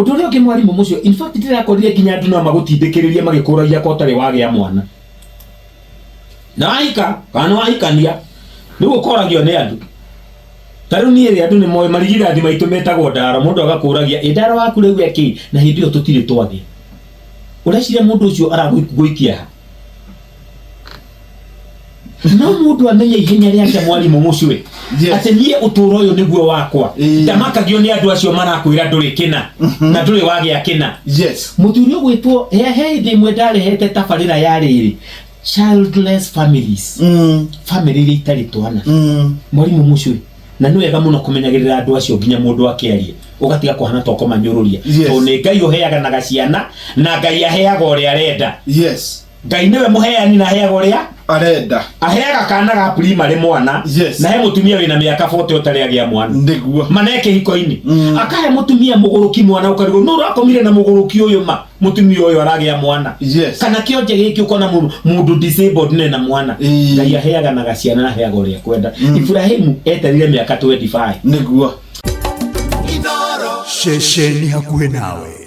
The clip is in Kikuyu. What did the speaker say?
Ũndũ ũrĩa ũngĩ mwarimũ mũcio, in fact ndĩrakorire nginya andũ no magũtindĩkĩrĩrie magĩkũragia ko ũtarĩ wagĩa mwana. Na wahika kana nĩ wahikania, rĩu ũkoragio nĩ andũ. Ta rĩu niĩ rĩ andũ nĩ moĩ marigithathi maitũ metagwo ndaro, mũndũ agakũragia ĩ ndaro waku rĩu ekĩ na hĩndĩ ĩyo tũtirĩ twagĩa. Ũreciria mũndũ ũcio aragũikia ha? No mũndũ amenye ihenya rĩake mwarimũ mũcwe. Atĩ niĩ ũtũũro ũyũ nĩguo wakwa. Ndamakagio nĩ andũ acio marakwĩra ndũrĩ kĩna na ndũrĩ wagĩa kĩna. Mũthuri ũgwĩtwo he he hĩndĩ ĩmwe ndarehete tabarĩra ya rĩrĩ childless families. Family iria itarĩ twana. Mwarimũ mũcwe na nĩ wega mũno kũmenyagĩrĩra andũ acio nginya mũndũ akĩaria ũgatiga kũhana ta ũkũmanyũrũria. Tondũ nĩ Ngai ũheaganaga ciana na Ngai aheaga ũrĩa arenda. Ngai nĩwe mũheani na aheaga ũrĩa arenda. Aheaga kana ga primary mwana. Na he mũtumia wĩna mĩaka 40 ũtarĩ agĩa mwana. Mane kĩhiko-inĩ. Akahe mũtumia mũgũrũki mwana ũkarigwo nũ ũrakomire na mũgũrũki ũyũ ma mũtumia ũyũ aragĩa mwana. Kana kĩonje gĩkĩ ũkona mũndũ disabled nena mwana. Ngai aheaga na gaciana na aheaga ũrĩa kwenda. Ibrahimu eterire mĩaka 25. Nĩguo. Ceceni hakuhĩ nawe.